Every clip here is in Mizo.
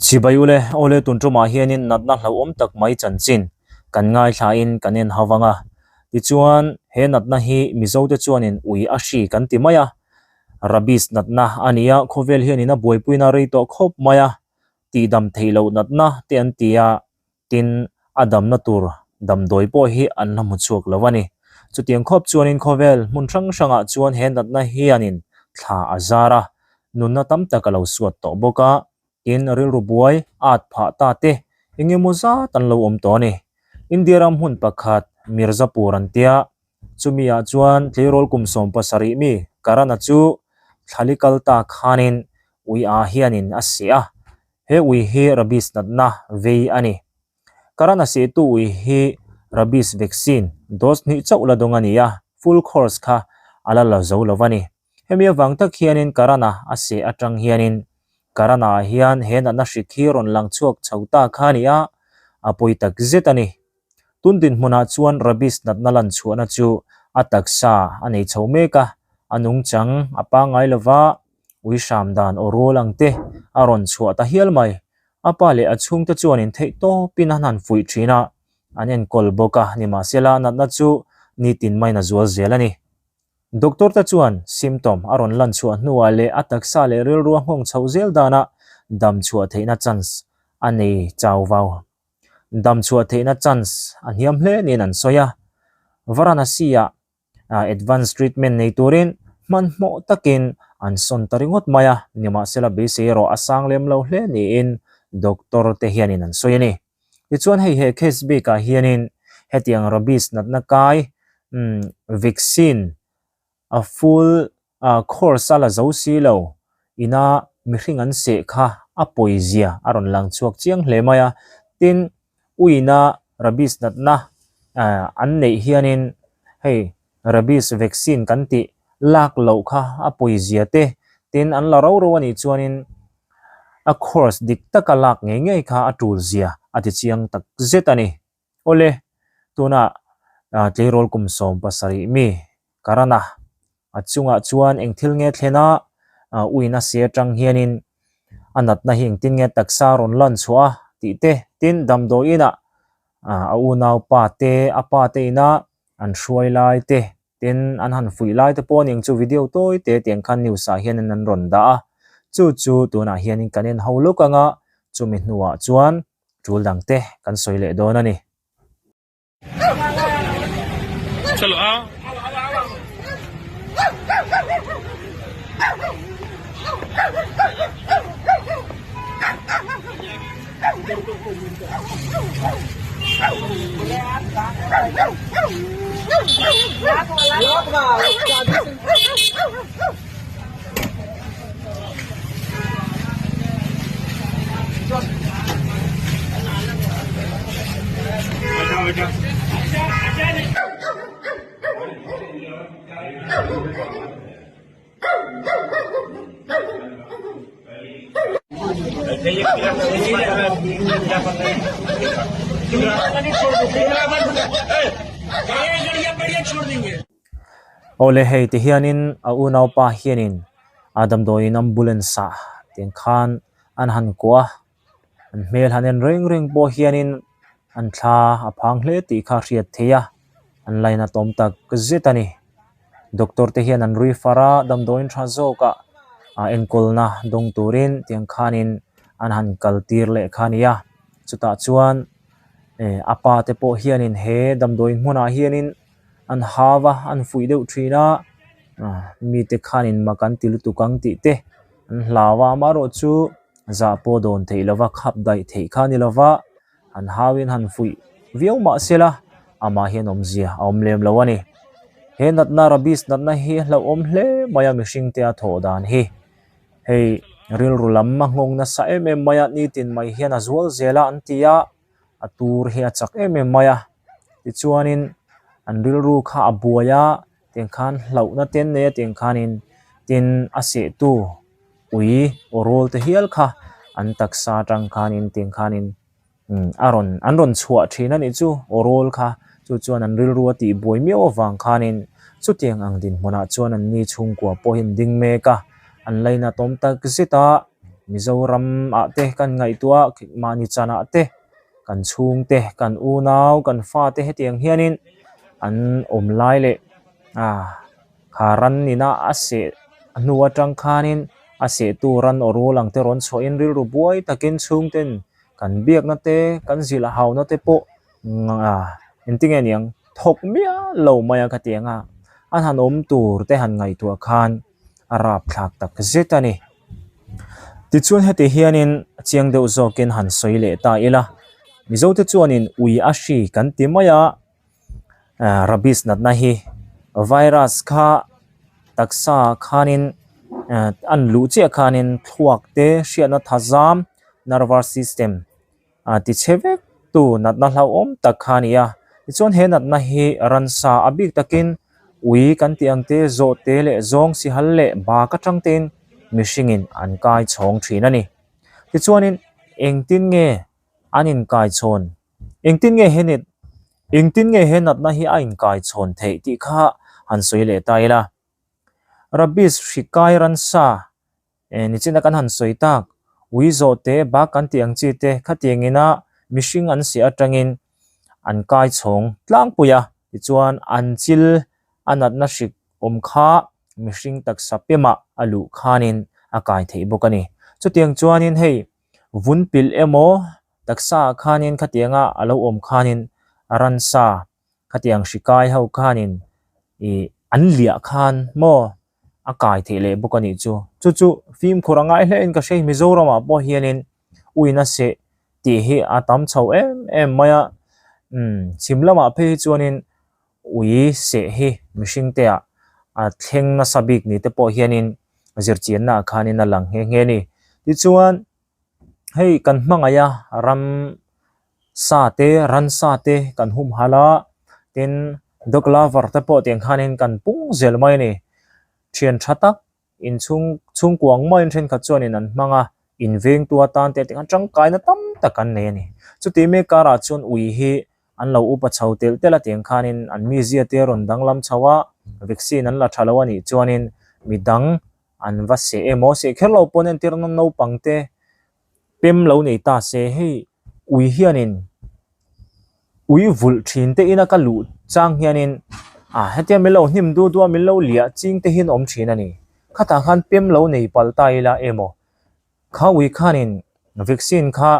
Chibai ule, awle tun tumah hianin natna hlauhawm tak mai chanchin kan ngaithlain kan en hau vang a. Tichuan, he natna hi Mizote chuanin ui a hri kan ti mai a. Rabies natna a ni a, khawvel hianin a buaipuina rei tawh khawp mai a. Tihdam theih loh natna te an ti a, tin a damna tur damdawi pawh hi an la hmu chhuak lo a ni. Chutiang khawp chuanin khawvel hmun hrang hrangah chuan he natna hianin thla a zar a, nunna tam tak a lo suat tawh bawk a, tin rilru buai at phah ta te eng emaw zat an lo awm tawh a ni. India ram hmun pakhat Mirzapur an tia, chumi ah chuan tleirawl kum 17 mi Karana chu thlali kal ta khanin ui ah hianin a seh a, He ui hi rabies natna vei a ni. Karan a sehtu ui hi rabies vaccine dose hnih chauh la dawng a ni a, full course kha a la la zo lo a ni. Hemi avang tak hianin Karana a seh atang hianin Karana ah hian he natna hrik hi rawn lang chhuak chho ta kha a ni a, a pawi tak zet a ni. Tun dinhmunah chuan rabies natna lan chhuahna chu a taksa a nei chho mek a, a nungchang a pangngai lova, ui hram dan aw rual ang te a rawn chhuah ta hial mai. A pa leh a chhungte chuan intheih tawpin an han fuih thin a, an enkawl bawk a, nimahsela natna chu nitin maiin a zual zel a ni. Doctor te chuan symptom a rawn lan chhuah hnuah leh a taksa leh rilru a nghawng chhoh zel danah dam chhuah theihna chance a nei chau vau. Dam chhuah theihna chance a hniam hle niin an sawi a. Varanasi-ah advance treatment nei turin hmanhmawh takin an sawn ta ringawt mai a, nimahsela beisei erawh a sang lem lo hle niin doctor te hianin an sawi a ni. Tichuan hei he case bikah hianin hetiang rabies natna kai vaccine a full course a la zo si lo ina mihring an seh kha a pawizia a rawn lang chhuak chiang hle mai a, tin uina rabies natna an neih hianin hei rabies vaccine kan tih lak loh kha a pawizia te tin an la ro ro a nih chuanin a course dik taka lak ngei ngei kha a tul zia a ti chiang tak zet a ni. Awle, tunah tleirawl kum 17 mi Karana a chungah chuan eng thil nge thlen a, uina se atang hianin a natna hi engtin nge taksa rawn lan chhuah a tih te, tin damdawiinah a unaupa te, a pa te ina an hruai lai te, tin an han fuih lai te pawh a ni ang chu video tawi te tiang khan news ah hianin an rawn dah a, chu chu tunah hianin kan en ho lawk ang a, chumi hnuah chuan tul dang te kan sawi leh dawn a ni. Awle hei ti hianin a unaupa hianin a damdawiin ambulance ah tiang khan an han kuah a an hmel han en reng reng pawh hianin an thla a phang hle tih kha a hriat theih a an lainat awm tak zet a ni doctor te hian an rui far a damdawiin tha zawk ah ah enkawlna dawng turin tiang khanin an han kal tir leh kha a ni a chutah chuan eh a pa te pawh hianin he damdawiin hmunah hianin an hau a an fuih deuh thin a ah mite khanin mak an ti lutuk ang tih te an hlau a amaherawhchu zah pawh dawn theih lova khap daih theih kha a ni lova an hauin han fuih viau mah se la amah hian awmzia a awm lem lo a ni he natna rabies natna hi hlauhawm hle mai a mihring te a thawh dan hi hei rilru lam a nghawng nasa em em mai a nitin mai hian a zual zel a an ti a a tur hi a chak em em mai a tichuanin an rilru kha a buai a tiang khan hlauhna te an nei a tiang khanin tin a sehtu ui aw rawl te hial kha an taksa atang khanin tiang khanin umm a rawn an rawn chhuah thin a nih chu aw rawl kha chu chuan an rilru a tih buai miau avang khanin chutiang ang dinhmunah chuan an ni chhungkua pawh hi an ding mek a an lainat awm tak zet a. Mizoram ah te kan ngaihtuah a mahni chan ah te kan chhungte kan unau kan fate hetiang hianin an awm lai leh ah kha ran ina a seh hnu atang khanin a sehtu ran aw rul ang te rawn chhuahin rilru buai takin chhungten kan biakna te kan zilh hauna te pawh engtinge niang thawk miah lo mai a khatiang a an han awm tur te han ngaihtuah khan a rapthlak tak zet a ni. Tichuan heti hianin chiang deuh zawkin han sawi leh ta ila Mizote chuanin ui a hri kan ti mai a rabies natna hi virus kha taksa khanin an luh chiah khanin thluak te hriatna thazam nervous system a ti chhe vek tu natna hlauhawm tak kha a ni a tichuan he natna hi ransa a bik takin ui kan tih ang te zawh te leh zawng sihal leh bak atang tein mihringin an kai chhawng thin a ni tichuanin engtin nge an inkai chhawn engtin nge he net engtin nge he natna hi a inkai chhawn theih tih kha han sawi leh ta ila rabies hri kai ransa Eh nichina kan han sawi tak, ui zawh te, bak kan tih ang chi te khatiang ina mihring an siah atangin an kai chhawng tlangpui a, tichuan an chil a natna hrik awm kha mihring taksa pemah a luh khanin a kai theih bawk a ni. Chutiang chuanin hei vun pilh emaw taksa ah khanin khatianga a lo awm khanin ransa khatiang hri kai ho khanin ih an liah khan maw a kai theih leh bawk a nih chu. Chu chu fimkhur a ngai hle in ka hria Mizoram ah pawh hianin uin a seh tih hi a tam chho em em mai a umm chhim lamah phei hi chuanin ui seh hi mihring te ah a thleng nasa bik ni te pawh hianin zirchianna ah khanin a lang nghe nghe a ni. Tichuan hei kan hmangaih a ram sa te ransa te kan humhalh a tin dog lover te pawh tiang khanin kan pung zel mai a ni thian tha tak inchhung chhungkua ang maiin thenkhat chuanin an hmang a invengtu atan te tikhan tangkaina tam tak an nei a ni chuti mek karah chuan ui hi an lo upa chho telh telh a tiang khanin an mizia te a rawn danglam chho a vaccine an la tha lo a nih chuanin midang an va seh emaw seh kher lo pawn entir na naupang te pem lo nei ta se hei ui hianin ui vulh thin te ina ka luh chang hianin ah hetia min lo hnim du du a min lo liah ching te hian awm thin a ni khatah khan pem lo nei palh ta ila emaw kha ui khanin vaccine kha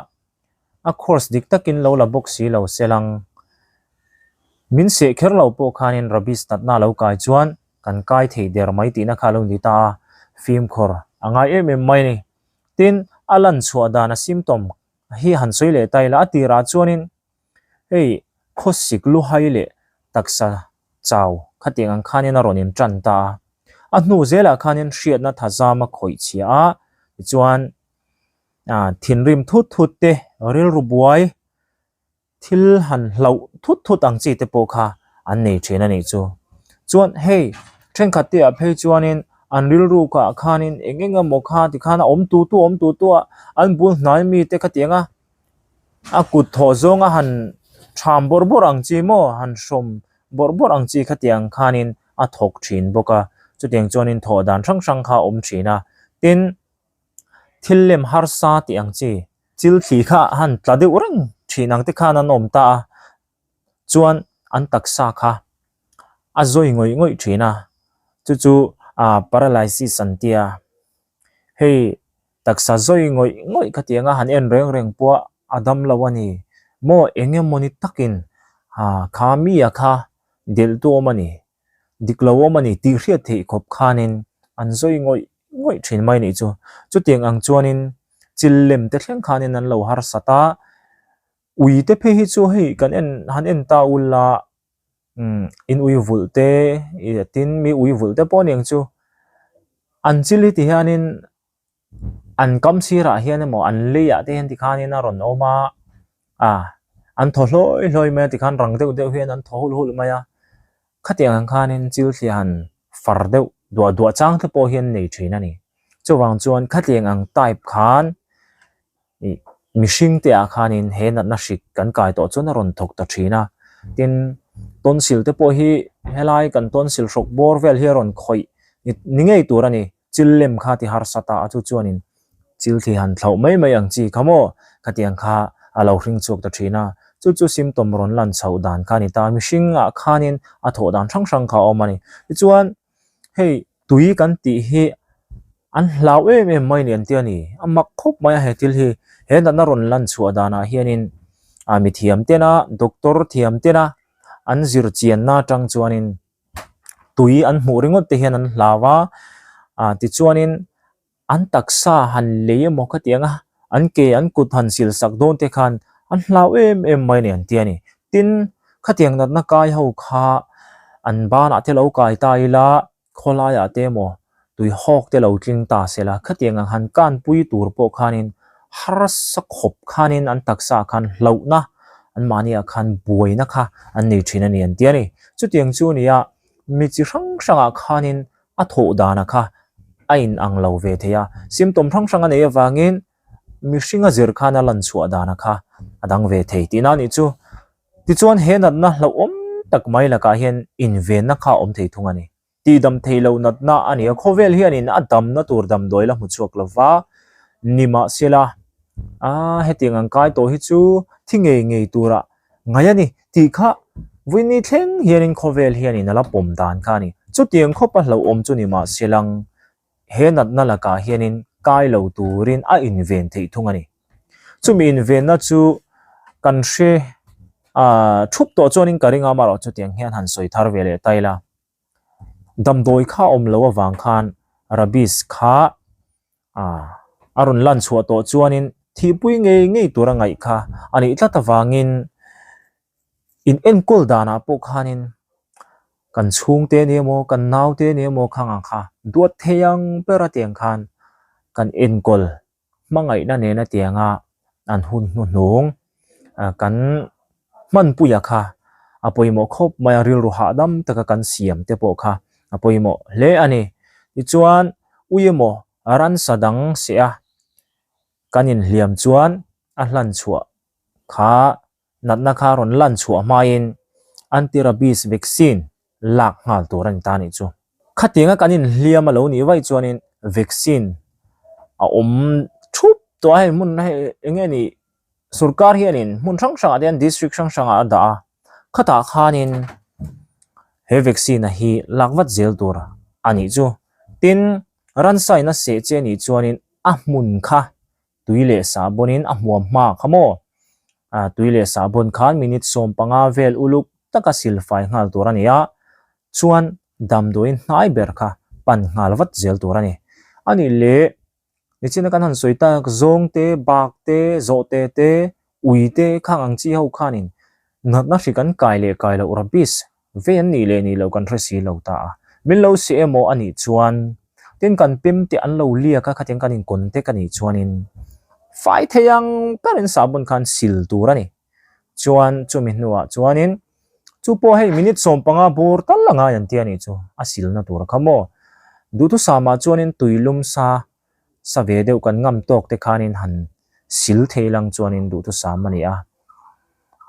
a course dik takin lo la bawk si lo selang min seh kher lo pawh khanin rabies natna lo kai chuan kan kai thei der mai tihna kha a lo ni ta a fimkhur a ngai em em mai a ni. Tin, a lan chhuah dan a symptom hi han sawi leh ta ila a tirah chuanin hei khawsik luhai leh taksa chau khatiang ang khanin a rawn intan ta a. A hnu zelah khanin hriatna thazam a khawih chhia a, tichuan thinrim thut thut te rilru buai Thil han hlauh thut thut ang chi te pawh kha an nei thin a nih chu. Chuan hei thenkhat te ah phei chuanin an rilru kah khanin eng eng emaw kha tikhan a awm tu tu awm tu tu a an bul hnai mi te khatiang a a kut thawh zawng a han tham bawrh bawrh ang chi maw han hrawm bawrh bawrh ang chi khatiang khanin a thawk thin bawk a chutiang chuanin thawh dan hrang hrang kha a awm thin a tin thil lem harsa tih ang chi. Chil thli kha han tla deuh reng thin ang te khan an awm ta a, chuan an taksa kha a zawi ngawih ngawih thin a, chu chu ah paralysis an tia, hei taksa zawi ngawih ngawih khatiang a han en reng reng pawh a dam lo a ni maw eng emawni takin ah kha mi a kha delh tu awm a ni. Dik lo awm a ni tih hriat theih khawp khanin an zawi ngawih ngawih thin mai nih chu. Chutiang ang chuanin chil lem te thleng khanin an lo harsat a, ui te phei hi chu hei kan en han en ta ula umm in ui vulh te ih tin mi ui vulh te pawh a ni ang chu. An chil hi ti hianin An kam sirah hian emaw an leiah te hian tikhanin a rawn awm a ah an thaw hlawi hlawi mai a tikhan rang deuh deuh hian an thaw hulh hulh mai a khatiang ang khanin chil thliah han far deuh duah duah chang te pawh hian nei thin a ni chuvang chuan khatiang ang type khan ih mihring te ah khanin he natna hrik kan kai tawh chuan a rawn thawk ta thin a tin tonsil te pawh hi helai kan tonsil hrawk bawr vel hi a rawn khawih ni ngei tur a ni. Chil lem kha ti harsa ta a chu chuanin Chil thli han thlauh mai mai ang chi kha maw? Khatiang kha a lo hring chhuak ta thin a. Chu chu symptom rawn lan chhoh dan kha a ni ta. Mihringah khanin a thawh dan hrang hrang kha a awm a ni. Tichuan hei tui kan tih hi an hlau em em mai ni an ti a ni. A mak khawp mai a he thil hi. He natna rawn lan chhuah danah hianin ah mithiam tena doctor thiam tena an zir chianna atang chuanin tui an hmuh ringawt te hian an hlau a ah tichuanin an taksa han lei emaw khatiang a an ke an kut han sil sak dawn te khan an hlau em em mai a ni an ti a ni. Tin, khatiang natna kai ho kha an banah te lo kai ta ila khawlaiah te emaw tui hawk te lo tling ta se la khatiang ang han kanpui tur pawh khanin harsa khawp khanin an taksa khan hlauhna an mahniah khan buaina kha an nei thin a ni an ti a ni. Chutiang chu a ni a, mi chi hrang hrangah khanin a thawh dana kha a in ang lo ve thei a, symptom hrang hrang a neih avangin mihring a zir khan a lan chhuah dana kha a dang ve thei tihna a nih chu. Tichuan he natna hlauhawm tak mai lakah hian invenna kha a awm thei thung a ni. Tihdam thei lo natna a ni a, khawvel hianin a damna tur damdawi la hmu chhuak lo va, nimahsela aaa hetiang ang kai tawh hi chu thi ngei ngei tura Ngai a ni tih kha Vawini thleng hianin khawvel hianin a la pawm dan kha a ni. Chutiang khawpa hlauhawm chu ni mah se lang, he natna lakah hianin kai lo turin a inven theih thung a ni. Chumi invenna chu kan hre thup tawh chuanin ka ring a, amaherawh chutiang hian han sawi thar ve leh ta ila. Damdawi kha awm loh avang khan rabies kha a rawn lan chhuah tawh chuanin thihpui ngei ngei tura ngaih kha a nih tlat avangin in enkawl danah pawh khanin kan chhungte ni emaw kan naute ni emaw khang ang kha duat thei ang ber a tiang khan kan enkawl hmangaihna nena tianga an hun hnuhnung kan hmanpuia kha a pawimawh khawp mai a, rilru hahdam taka kan siam te pawh kha a pawimawh hle a ni. Tichuan ui emaw ransa dang seh a kan inhliam chuan a hlan chhuah kha natna kha rawn lan chhuah hmain anti-rabies vaccine lak nghal tur a ni ta a nih chu. Khatianga kan inhliam a lo nih vaih chuanin vaccine a awm thup tawh a, hei hmun hei eng nge ni sorkar hianin hmun hrang hrangah te hian district hrang hrangah a dah a, khatah khanin he vaccine a hi lak vat zel tur a nih chu. Tin, ransa in a seh che nih chuanin a hmun kha tui leh sahbawn in a hmuam hma kha maw? Ah tui leh sahbawn khan minute 15 vel uluk taka silfai nghal tur a ni a, chuan damdawiin hnai ber kha pan nghal vat zel tur a ni. A nih leh nichina kan han sawi tak zawng te, bak te, zawhte te, ui te khang ang chi ho khanin natna hri kan kai leh kai loh rabies Vei an nih leh nih loh kan hre si lo ta a. Min lo si emaw a nih chuan tin kan pem te an lo liak a, khatiang kan in contact a nih chuanin fai thei ang berin sahbawn khan sil tur a ni. Chuan chumi hnuah chuanin chu pawh hei minute 15 bur tal a ngai an ti a nih chu a silna tur kha maw. Duhthusam ah chuanin tuilum sa sa ve deuh kan ngam tawk te khanin han sil thei lang chuanin duhthusam a ni a.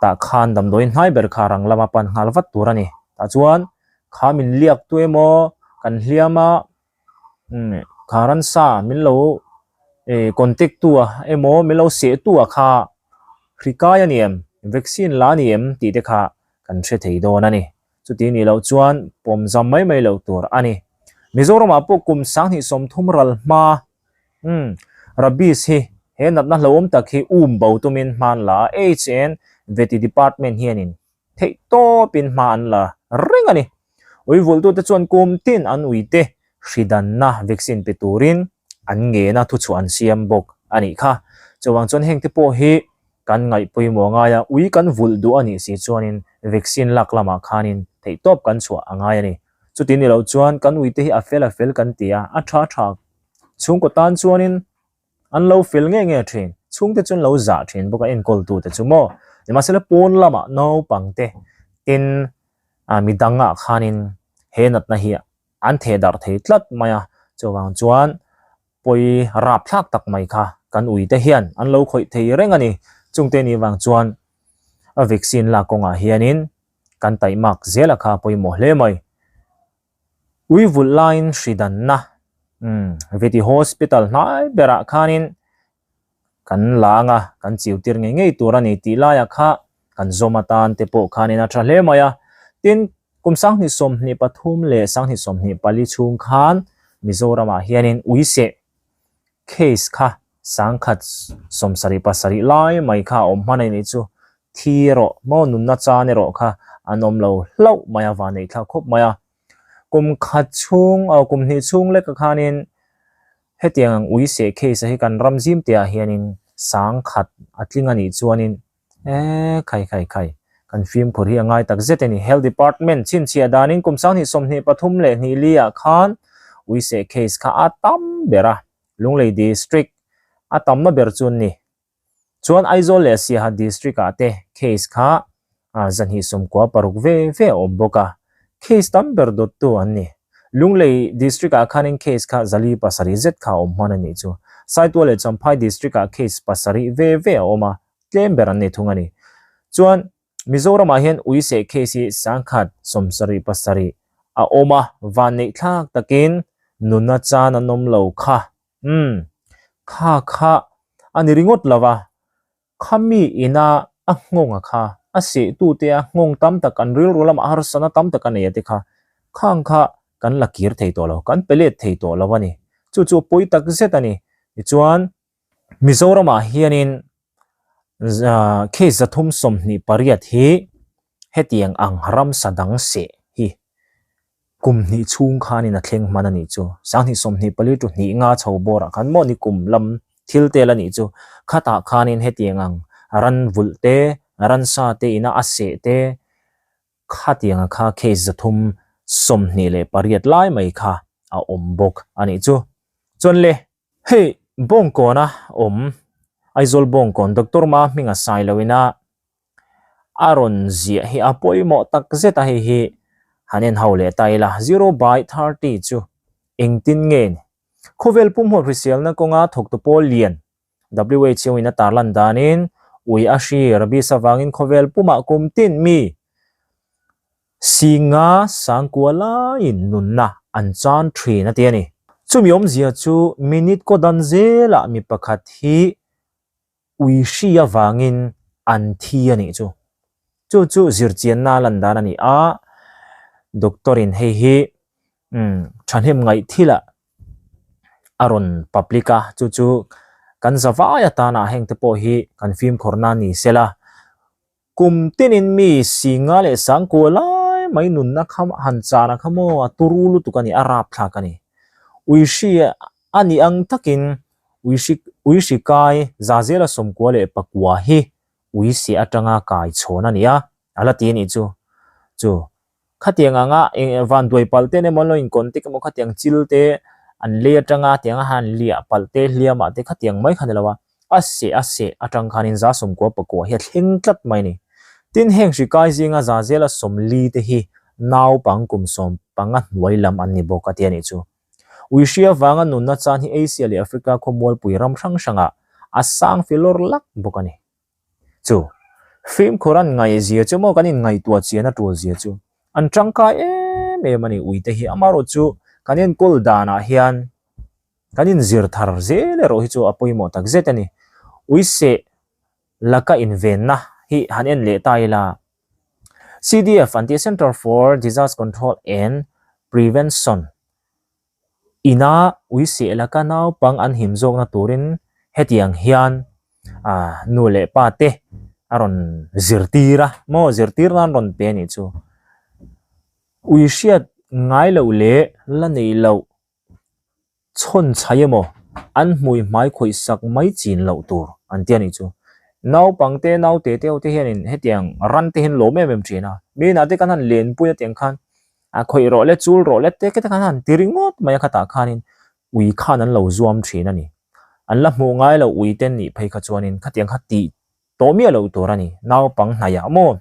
Tah khan damdawiin hnai ber kha rang lama pan nghal vat tur a ni. Tah chuan kha min liak tu emaw kan hliam a umm kha ransa min lo eh contact tu a emaw min lo seh tu a kha hri kai a ni em vaccine la a ni em tih te kha kan hre thei dawn a ni. Chuti nih loh chuan pawm zam mai mai loh tur a ni. Mizoramah pawh kum 2030 ral hma umm rabies hi he natna hlauhawm tak hi um bo tumin hma an la a, HN Vety Department hianin theih tawpin hma an la reng a ni. Ui vulhtute chuan kum tin an uite hridanna vaccine pe turin an ngena thuchhuah an siam bawk a nih kha. Chuvang chuan hengte pawh hi kan ngaih pawimawh ngai a, ui kan vulh duh a nih si chuanin vaccine lak lamah khanin theihtawp kan chhuah a ngai a ni. Chuti ni loh chuan kan uite hi a fel a fel kan ti a, a tha tha chhungkaw tan chuanin an lo fel nge nge thin, chhungte chu an lo zah thin bawk a enkawltute chu maw. Nimahsela pawn lamah naupangte tin midangah khanin he natna hi an theh darh thei tlat mai a, chuvang chuan pawi rap thlak tak mai kha kan ui te hian an lo khawih thei reng a ni. Chungte nih vang chuan a vaccine lak kawngah hianin kan taihmak zel a kha pawimawh hle mai. Ui vulh laiin hri danna. Umm Vety Hospital hnai berah khanin kan la ang a, kan chiu tir ngei ngei tur a ni tih laiah kha kan zawm atan te pawh khanin a tha hle mai a. Tin, kum 2023 leh 2024 chhung khan Mizoramah hianin uiseh case kha 177 lai mai kha a awm hman a nih chu. Thi erawh maw nunna chan erawh kha an awm lo hlauh mai a, vanneih thlak khawp mai a. Kum khat chhung aw kum hnih chhung leka khanin hetiang ang ui seh case a hi kan ram zim te ah hianin 10,000 a tling a nih chuanin eee khai khai khai kan fimkhur hi a ngai tak zet a ni. Health Department chhinchhiah danin kum 2023 leh hnih li ah khan ui seh case kha a tam ber a, Lunglei District a tamna ber chu an ni. Chuan Aizawl leh Siaha District ah te case kha 296 ve ve a awm bawk a, case tam ber dawttu an ni. Lunglei District ah khanin case kha 407 zet kha a awm hman a nih chu. Saitual leh Champhai District ah case pasarih ve ve a awm a, tlem ber an ni thung a ni. Chuan Mizoram ah hian uiseh case hi 177 a awm a, vanneih thlak takin nuna chan an awm lo kha. Umm, kha kha a ni ringawt lo va, khami ina a nghawnga kha, a sehtute a nghawng tam tak an rilru lamah harsatna tam tak a nei a te kha, khang kha kan la kir thei tawh lo, kan pe let thei tawh lo a ni. Chu chu a pawi tak zet a ni. Tichuan, Mizoramah hianin case 328 hi hetiang ang ramsa dang seh hi kum hnih chhung khanin a thleng hman a nih chu. 2024 to hnih nga chho bawrah khan maw ni kum lam thil tel a nih chu. Khatah khanin hetiang ang ran vulh te, ransa te ina a seh te khatianga kha case 328 lai mai kha a awm bawk a nih chu. Chuan le Hei Bawngkawna awm Aizawl Bawngkawn Doctor Ma hminga sai loina a rawn ziah hi a pawimawh tak zet a hei hi han en ho leh ta ila zero by 30 chu engtin nge ni khawvel pumhmawh hriselna kawnga thawktu pawl lian WHO in a tarlan danin ui a hri rabies avangin khawvel pumah kum tin mi Singa sangkua laiin nunna an chan thin a ti a ni. Chumi awmzia chu minute kaw dan zelah mi pakhat hi ui hri avangin an thi a nih chu. Chu chu zirchianna lan dan a ni a, doctor in hei hi thahnem ngaih thilah a rawn public a, chu chu kan zavai atana heng te pawh hi kan fimkhawrna ni sela. Kum tinin mi Singa leh Sangkua lai mai nunna kha han chan a kha maw a turu lutuk a ni, a rapthlak a ni. Uihri a nih ang takin uihri uihri kai Zazela sawmkua leh pakua hi uiseh atanga kai chhawn a ni a, a la ti a nih chu. Chu Khatiang anga eng van duai palh te emaw an lo in contact emaw khatiang chil te an lei atanga tiang a han liah palh te hliam ah te khatiang mai kha ni lo a, a seh a seh atang khanin za sawmkua pakua hi a thleng tlat mai a ni. Tin heng hri kai zinga za zela sawmli te hi naupang kum sawmpanga hnuai lam an ni bawk a ti a nih chu. Uihri avanga nunna chan hi Asia leh Africa khawmualpui ram hrang hrangah a sang filawr lak bawk a ni. Chu fimkhur an ngaihzia chu maw kan inngaihtuah chian a tulzia chu an tangkai em em a ni uite hi amaherawh chu kan enkawl danah hian kan inzir thar zel erawh hi chu a pawimawh tak zet a ni. Uiseh laka invenna hi han en leh ta ila CDF an tih Centre for Disaster Control and Prevention Ina uiseh laka naupang an him zawkna turin hetiang hian ah nu leh pa te a rawn zirtir a maw zirtir nan rawn pe a nih chu. Ui hriat ngai loh leh la nei loh chhawn chhai emaw an hmui hmai khawih sak mai chin loh tur an ti a nih chu. Naupang te naute te ho te hianin hetiang ran te hi an lawm em em thin a, mi inah te kan han lenpui a tiang khan A khawih rawh le chul rawh le te te khan han ti ringawt mai a khatah khanin ui khan an lo zuam thin a ni. An la hmuh ngai lo ui te nih phei kha chuanin khatiang kha tih tawh miah loh tur a ni. Naupang hnaiah maw?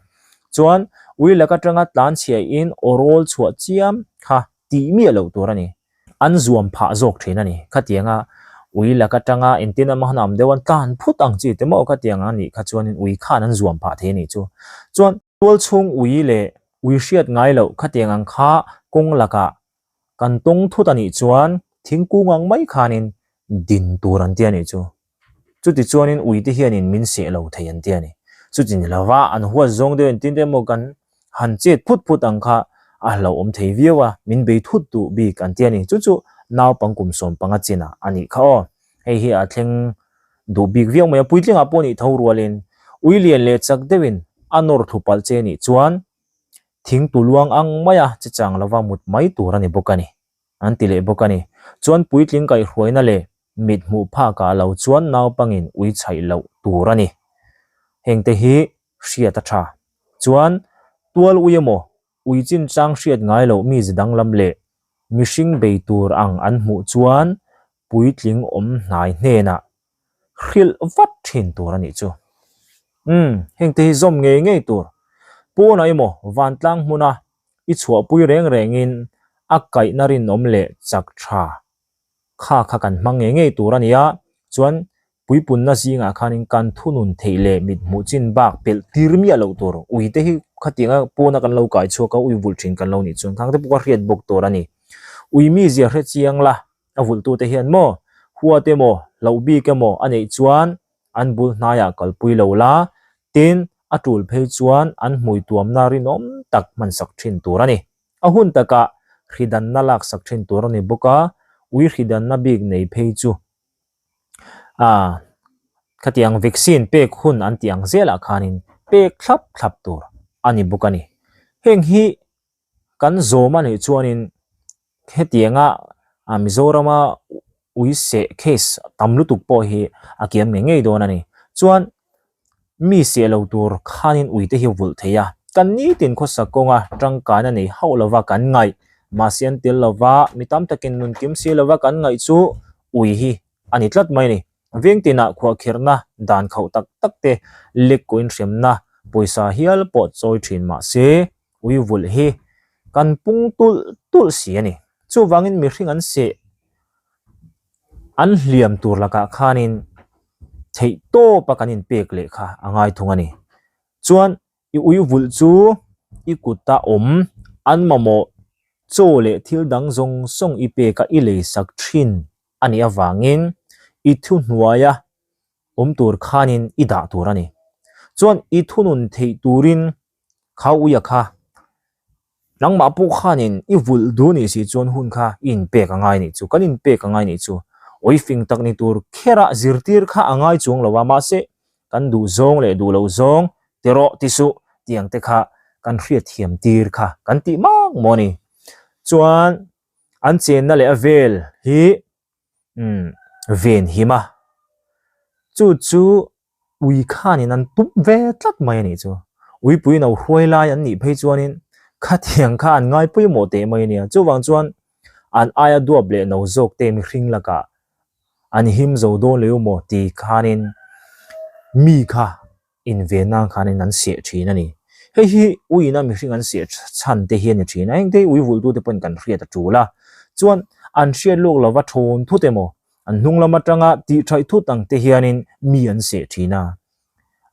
Chuan ui lak atanga tlan chhiahin aw rawl chhuah chiam kha tih miah loh tur a ni. An zuam phah zawk thin a ni. Khatianga ui lak atanga engtin emaw han am deuh an tlan phut ang chi te maw khatiang a nih kha chuanin ui khan an zuam phah thei a nih chu. Chuan Tual chhung ui leh ui hriat ngai loh khatiang ang kha kawng lakah kan tawng thut a nih chuan Thingkung ang mai khanin din tur an ti a nih chu. Chuti chuanin uite hianin min seh lo thei an ti a ni. Chuti ni lova an huat zawng deuh engtin te emaw kan han chet phut phut ang kha a hlauhawm thei viau a, min bei thut duh bik an ti a ni. Chu chu naupang kum 15 chinah a nih kha aw. Hei hi a thleng duh bik viau mai a, puitlingah pawh nih tho rualin ui lian leh chak deuhin a nawr thlu palh che nih chuan thing tu luang ang maia che chang lova mut mai tur a ni bawk a ni. An ti leh bawk a ni. Chuan puitling kaihhruaina leh mit hmuh phakah lo chuan naupangin ui chhaih loh tur a ni. Hengte hi hriat a tha. Chuan tual ui emaw, ui chinchang hriat ngai loh mi zi danglam leh mihring bei tur ang an hmuh chuan puitling awm hnai hnenah hrilh vat thin tur a nih chu. Umm, hengte hi zawm ngei ngei tur. Pawnah emaw vantlang hmuna i chhuahpui reng rengin a kaihna rinawm leh chak tha kha kha kan hmang ngei ngei tur a ni a, chuan puipunna zingah khanin kan thunun theih leh mit hmuh chin bak pelh tir miah loh tur. Uite hi khatianga pawna kan lo kai chhuak a, ui vulh thin kan lo nih chuan khang te pawh kha hriat bawk tur a ni. Ui mizia hre chiang la, a vulhtute hian maw, huat emaw, hlauh bik emaw a neih chuan an bul hnaiah kalpui lo la, tin a tul phei chuan an hmui tuamna rinawm tak hmansak thin tur a ni. A hun takah hridanna laksak thin tur a ni bawk a, ui hridanna bik nei phei chu ah khatiang vaccine pek hun an tih ang zelah khanin pek thlap thlap tur a ni bawk a ni. Heng hi kan zawm a nih chuanin hetianga Mizorama ui seh case tam lutuk pawh hi a kiam ngei ngei dawn a ni. Chuan mi seh lo tur khanin uite hi vulh thei a, kan nitin khawsak kawnga tangkaina nei hauh lova kan ngaih, mahse an tel lova mi tam takin nun kim si lova kan ngaih chu ui hi a ni tlat mai a ni. Veng tinah khuahkhirhna dan khauh tak tak te lek kaw inhremna pawisa hial pawh chawi thin mahse ui vulh hi kan pung tulh tulh si a ni. Chuvangin mihring an seh an hliam tur lakah khanin theih tawpa kan inpek leh kha a ngai thung a ni. Chuan i ui vulh chu i kuta awm an mamawh chaw leh thil dang zawng zawng i peka i leisak thin a nih avangin i thuhnuaia awm tur khanin i dah tur a ni. Chuan i thunun theih turin kha uia kha nangmah pawh khanin i vulh duh nih si chuan hun kha i inpek a ngai nih chu, kan inpek a ngai nih chu. Awi fing tak ni tur kherah zirtir kha a ngai chuang lo a, mahse kan duh zawng leh duh loh zawng ti rawh ti suh tiang te kha kan hriatthiam tir kha kan tih mak maw ni. Chuan an chenna leh a vel hi umm ven him a, chu chu ui khanin an tum ve tlat mai a nih chu. Uipui no hruai lai an nih phei chuanin khatiang kha an ngai pawimawh teh mai a nia. Chuvang chuan an aia duap leh no zawk te mihring lakah an him zo dawn leh u maw ti khanin mi kha inven nan khanin an seh thin a ni. Hei hi uiin a mihring an seh chhan te hi a ni thin a, engte hi ui vulhtute pawhin kan hriat a tul a. Chuan an hriat lawk lova thawn thut emaw, an hnung lam atanga tih thaih thut ang te hianin mi an seh thin a.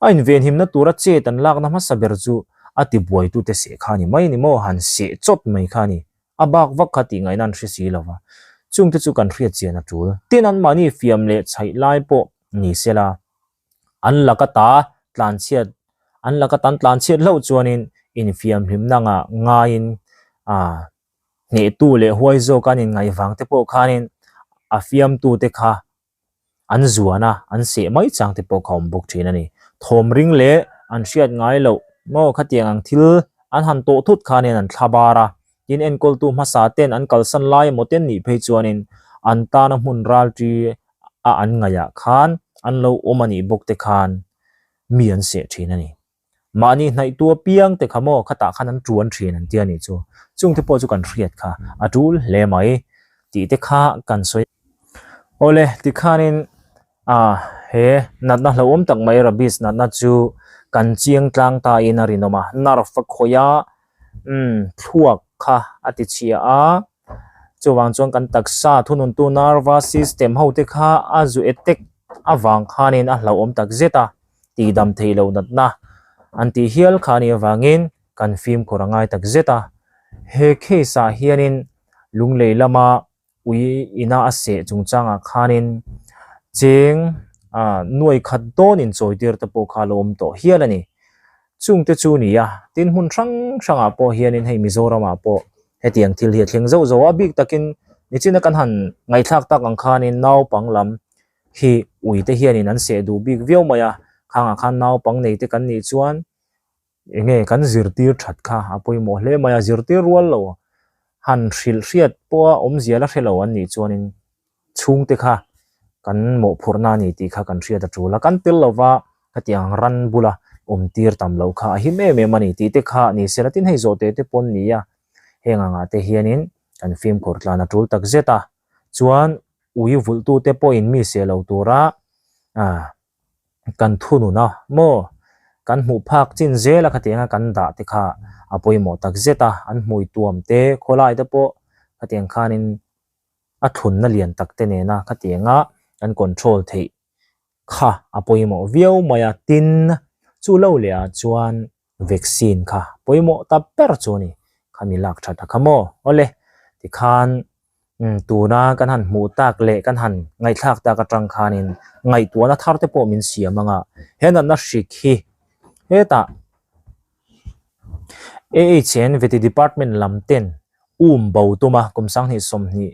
A invenhimna tura chet an lakna hmasa ber chu a tibuaitute seh kha a ni mai a ni maw, han seh chawt mai kha a ni. A bak vak kha tih ngaihna an hre si lova, chungte chu kan hriat chian a tul. Tin, anmahni fiam leh chhaih lai pawh ni sela, An laka ta tlanchhiat an laka tan tlanchhiat hlauh chuanin infiamhlimna ngah ngaiin ah hnehtu leh huai zawk an inngaih vang te pawh khanin a fiamtute kha an zuan a, an seh mai chang te pawh kha awm bawk thin a ni. Thawm ring leh an hriat ngai loh maw khatiang ang thil an han tawh thut khanin an thla bar a, tin enkawltu hmasa ten an kalsan lai emaw ten nih phei chuanin an tana hmun ralṭi a an ngaihah khan an lo awm a nih bawk te khan mi an seh thin a ni. Mahni hnaihtu apiang te kha maw khatah khan an tuan thin an ti a nih chu. Chungte pawh chu kan hriat kha a tul hle mai tih te kha kan sawi. Awle, tikhanin ah he natna hlauhawm tak mai rabies natna chu kan chiang tlang ta in a rinawm a, nerve a khawih a, umm thluak kha a ti chhia a. Chuvang chuan kan taksa thununtu nervous system ho te kha a zu attack avang khanin a hlauhawm tak zet a, tihdam theih loh natna an tih hial kha anih avangin kan fimkhur a ngai tak zet a. He case ah hianin Lunglei lama. Ui ina a seh chungchangah khanin cheng nuai khat dawn inchawitir te pawh kha a lo awm tawh hial a ni. Chungte chu ni a, tin hmun hrang hrangah pawh hianin hei Mizoramah pawh hetiang thil hi a thleng zauh zauh a, a bik takin nichina kan han ngaihthlak tak ang khanin naupang lam hi uite hianin an seh duh bik viau mai a, khangah khan naupang neite kan nih chuan Enge kan zirtir that kha a pawimawh hle mai a, zirtir rual lo han hrilh hriat pawha awmzia la hre lo an nih chuanin chhungte kha kan mawhphurhna a ni tih kha kan hriat a tul a, kan tel lova hetiang ran bula awm tir tam loh kha a him em em a ni tih te kha ni se la tin hei zawh teh te pawn ni a, heng angah te hianin kan fimkhur tlan a tul tak zet a, chuan ui vulhtute pawhin mi seh lo tura ah. Kan thunun a maw? Kan hmuh phak chin zel a khatiang a kan dah te kha a pawimawh tak zet a, an hmui tuam te khawlai te pawh khatiang khanin a thlunna lian tak te nena khatiang a kan control theih kha a pawimawh viau mai a, tin chu lo leh ah chuan vaccine kha pawimawh ta ber chu a ni, khami lak that a kha maw? Awle tikhan Umm tuna kan han hmuh tak leh kan han ngaihthlak tak atang khanin ngaihtuahna thar te pawh min siam ang a, he natna hrik hi hetah AHN Vety Department lam ten um bo tum a kum sanghnih sawmhnih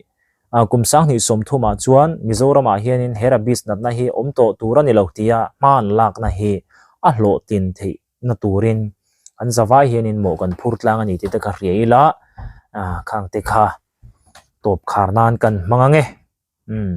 ah kum sanghnih sawmthumah chuan Mizoramah hianin he rabies natna hi awm tawh tur a ni lo tia hma an lakna hi a hlawhtlin theih na turin an zavai hianin mawh kan phur tlang a ni tih te ka hria ila ah khang te kha tawp khar nan kan hmang ang e. Umm.